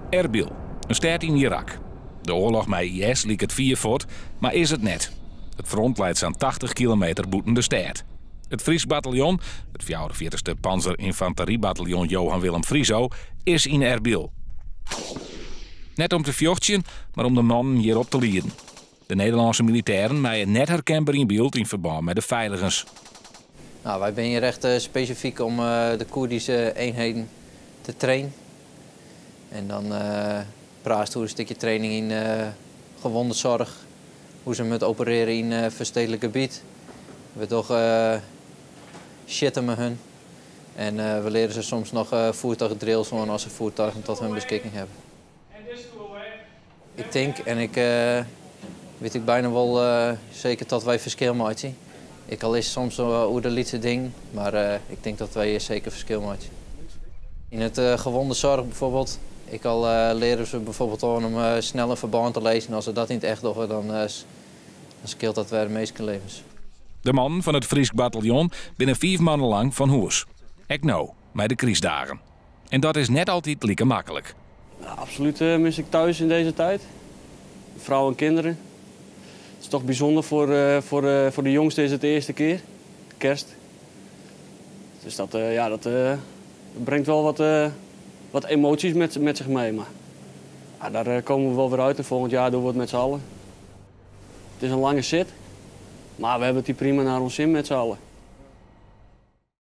Erbil, in stêd yn Irak. De oarloch mei IS liket fier fuort, mar is it net. It front leit sa'n 80 kilometer bûten de stêd. It Frysk bataljon, it 44e Panzerinfanteriebataljon Johan Willem Friso, is yn Erbil. Net om te fjochtsjen, mar om de mannen hjir op te lieden. De Nederlânske militêren meie net herkenber yn byld yn ferbân mei de feiligens. Nou, wy binne hjir echt spesifyk om de Koerdyske eenheden te trainen. En dan praatst oer in stikje training yn gewondenzorg, hoe se moatte operearje yn ferstedlik gebiet. We dogge sjitten mei hun en we leare se soms noch voertuigdrills oan as se voertuigen tot hun beskikking hawwe. Ik tink en ik wit ik byna wol seker dat wy ferskil meitsje. Ek al is it soms oer de lytse dingen, mar ik tink dat wy seker ferskil meitsje. Yn it gewondenzorg byfoarbyld, ek al leare se byfoarbyld oan om snel in ferbân te lizzen, as se dat yn it echt dogge, dan skeelt dat wer minskelevens. De mannen fan it Frysk bataljon binne 5 moannen lang fan hûs. Ek no, mei de krystdagen. En dat is net altyd like maklik. Nou, absoluut mis ik thuis in deze tijd. Vrouw en kinderen. Het is toch bijzonder voor de jongste is het de eerste keer. Kerst. Dus dat, ja, dat brengt wel wat emoties met zich mee. Maar ja, daar komen we wel weer uit en volgend jaar doen we het met z'n allen. Het is een lange zit, maar we hebben het hier prima naar ons zin met z'n allen.